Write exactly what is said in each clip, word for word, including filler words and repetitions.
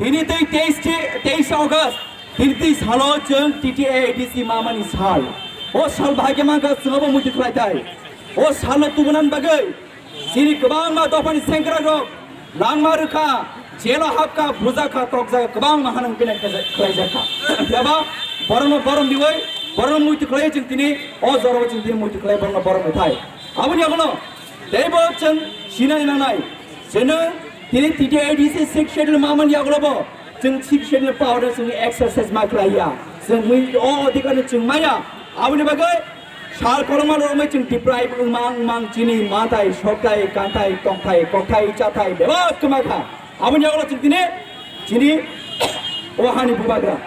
Tini tei teis, teis August, tini tei salo chwng T T A D C mamani sal. O sal bahai khe mankha chwngbo muitu khlai thai. O salno tubunan bagwi chini kwbangma dophani sengkrakrok langma rwkha, jelo hapkha, bujakha, tokjakha, kwbangma hanang pinang khlaijakha. Phiya ba borokno borom riwi, borokno muitu khlai chwng tini o jorao chwng tini muitu khlai borokno borom rwthai. Aboni yagulo teibo chwng sinani nangnai. Chwng tini T T A D C sixth schedule mamani yagulobo chwng sixth schedule power chwng exercise ma khlaiya. Chwng mui o adhikar no chwng maya. Aboni bagwi sal koloma lormai chwng deprive wngmang wngmang chini mathai, sokthai, kanthai, tongthai, kokthai, chathai bebak kwma kha. Aboni yagulo chwng tini chini o hani bubagra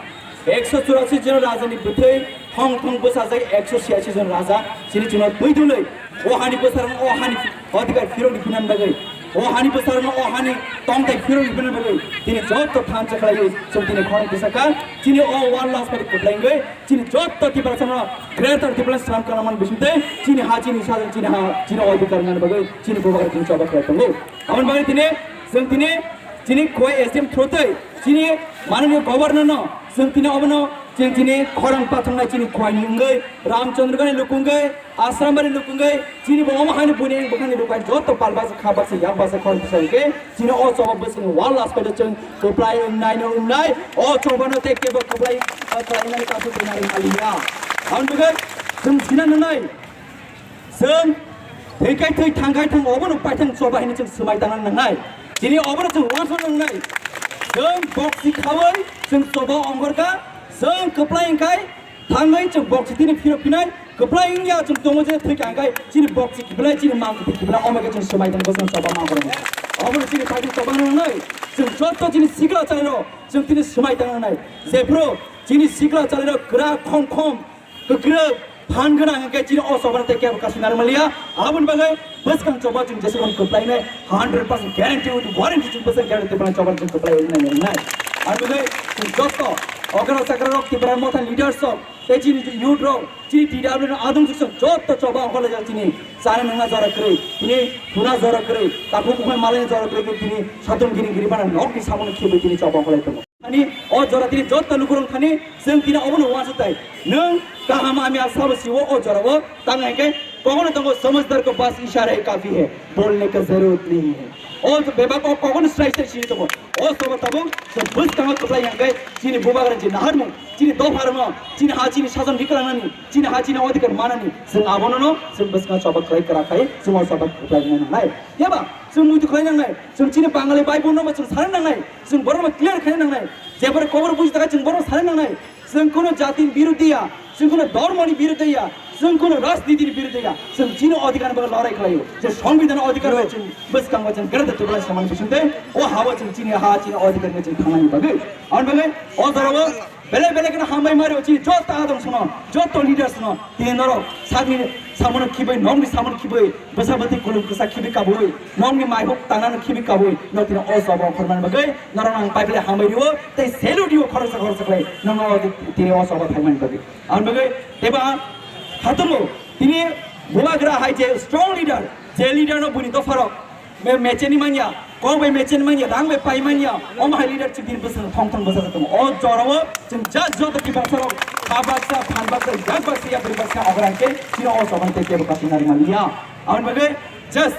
ekso churasi jon rajani bwthwi thong thong bwsajak ekso chiyasi jon raja chini chwngno twi dwlwi o hani bwsarokno o hani adhikar phirokni phinan bagwi, o hani bwsarokno o hani tongthai phirokni phinan bagwi tini jotto thansa khlaiwi chwng tini khorang bwsakha. Chini o world last pari kwplai wngwi chini jotto Tiprasano greater Tipraland sam kanaman bisingtwi chini ha chini sajak chini ha chini adhikar nani bagwi chini bubagra chini choba khlai tongo. Aboni bagwi tini chwng tini chini Khowai S D M through twi chini mananiya governor no chwng tini obono chwng chini khorang pathangnai chini Khowai ni wngwi Ramchandra gani lukungwi Asrambari lukungwi chini bo omo haino buini eng bukhani bukhai joto pal basa kha basa yak basa khorang bwsa hwnkhe chini o choba bwswk wall last phaida chwng kwplai wngnai no wngnai o choba no tei kebo kwplai kwplai nani kasu twi nari maliya. Aboni bagwi chwng sina nangnai. Chwng thwikai thwi thangkai thang obono paithang choba hini chwng swmai tangna nangnai. Chini obono chwng uansuk nangnai. Chwng boksi khawi chwng choba ongorkha. Chwng kwplai wngkhai thangwi chwng boksi tini phirok phinai. Kwplai wngya chwng tongo je thwika hwnkhe chini boksi kiphilai chini mang kiphilai omo khe chwng swmai tangbo chwng choba ma ongorkha. Obono chini paithang choba nangnai. Chwng jotto chini sikla chairok chwng tini swmai tang nangnai. Jephru chini sikla chairok kwrak khom khom kwkrwk phan gwnang hwnkhe chini o choba tei kebo kasu narwk manliya. Aboni bagwi bwskang choba chwng jesukon kwplainai hundred percent guarantee with warranty chwng bwskang guarantee bwskang choba chwng kwplai wngnai wngnai. Aboni bagwi chwng joto okra chakra rok Tipra Motha leaders rok tei chini youth rok chini T W no adung chwng joto choba okolai jak chini chana nungna jora kwrwi tini thuna jora kwrwi takhuk bukhai malai jora kwrwi tini satung gini giri bana nokni samono khibwi tini choba okolai tongo. Ani o jora tini joto lukurok thani chwng tini obono uansuk tai. Nwng kaham ami asabo siwo o jorao tang hwnkhe kogono tongo samajhdar ko bas ishara hi kafi hai, bolne ka zarurat nahi hai. O bebak o kogono srai srai sini tongo. O sobo tabuk chwng bwskango kwplai hwnkhe chini bubagra je naharmung chini dopharokno chini ha chini sajon riklangnani chini ha chini odhikar manani chwng abono no chwng bwskango choba khlai kwrak khai chwng o choba kwplai nangnai. Yaba chwng muitu khlai nangnai chwng chini Bangali bai bono bo chwng sana nangnai. Chwng borokno clear khaina nangnai. Jebare kobor buji taka chwng borokno sana nangnai. Chwng kuno jatini biruddhi ya, chwng kuno dhormoni biruddhi ya, chwng kuno rajnitini biruddhi ya. Chwng chini odhikar bagwi lorai khlaio. Je songbidhan odhikar bai chwng bwskango chwng gada tubla samani bisingtwi o hao chwng chini ha chini odhikar bai chwng thangnani bagwi. Aboni bagwi o jorao belai belai kheno hambai mario chini joto adong sono, joto leaders no. Tini norok sakni samono khibwi, nokni samono khibwi, bwsa bwtwi kulum kwsa khibwi kabwi, nokni maihuk tangnano khibwi kabwi, nok tini o choba okhormani bagwi norok ang paiphile hambai rio tei salute rio khoroksa khoroksa khlai nokno tini o choba phaimani bagwi. Aboni bagwi teibo ang khatungo tini bubagra hai je strong leader, je leader no buini dopharok me-, mecheni manya, kok bai mecheni manya, rang bai pai manya, omo hai leader chwng tini bwswk thong thong bwsajak tongo. O jorao chwng just joto kibaksarok, kha baksa, phan baksa, yak baksa, yapri baksa, ograng khe chini o choba tei kebo kasu nari maliya. Aboni bagwi just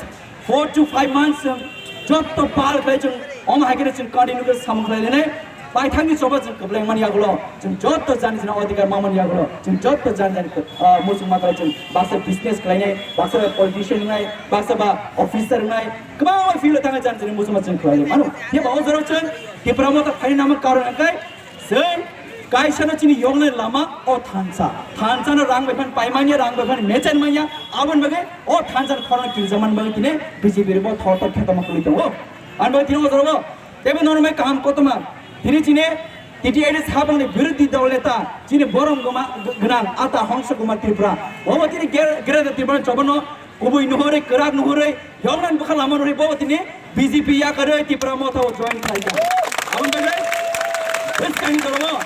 four to five months chwng joto pal khlai chwng omo hai khe chwng continue khe samung khlai lenai. Paithakni choba chwng kwplai mani yagulo, chwng joto jani jani odhikar ma mani yagulo, chwng joto jani jani, ah, muchung ma khlai chwng baksa business khlainai, baksa ba politician wngnai, baksa ba officer wngnai, kwbangma field o thangwi jani jani muchung ma chwng khlai mano. Phiya ba o jorao chwng Tipra Motha phaini nangma karon hwnkhe chwng kaisa no chini yoknai lama o thansa. Thansa no rang bai phan pai manya, rang bai phan mechan manya, aboni bagwi o thansa ni khorang kirja man bagwi tini B J P rok bo thor thor khetama kwlwi tongo. Ani bagwi tini o jorao Teibo norok mai kaham kotorma. Tini chini T T A D sabangni birodhi dol neta, chini borom goma-, gwnang ata Hongsa Kumar Tripura. Obo tini ger-, gerada Tripura chobano kubui nuhurwi, kwrak nuhurwi, yoknani bwkha lama nuhurwi, bo tini B J P yakarwi Tipra Motha o join khlaikha. Aboni bagwi bwskangni dolo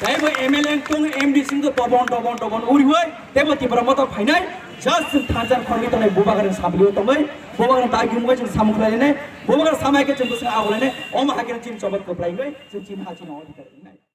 teibo M L A wngtong, M D C wngtong, dobon, dobon, dobon uriwi teibo Tipra Motha phainai, just chwng thansa khorwi tongnai, bubagrani sablio tongwi, bubagrani dagi mungwi chwng samung khlainai. Bubagra sama hai khe chwng bwswng agulainai, omo hai khe chini chobot kwplai wngwi chwng chini ha chini odhikar wngnai.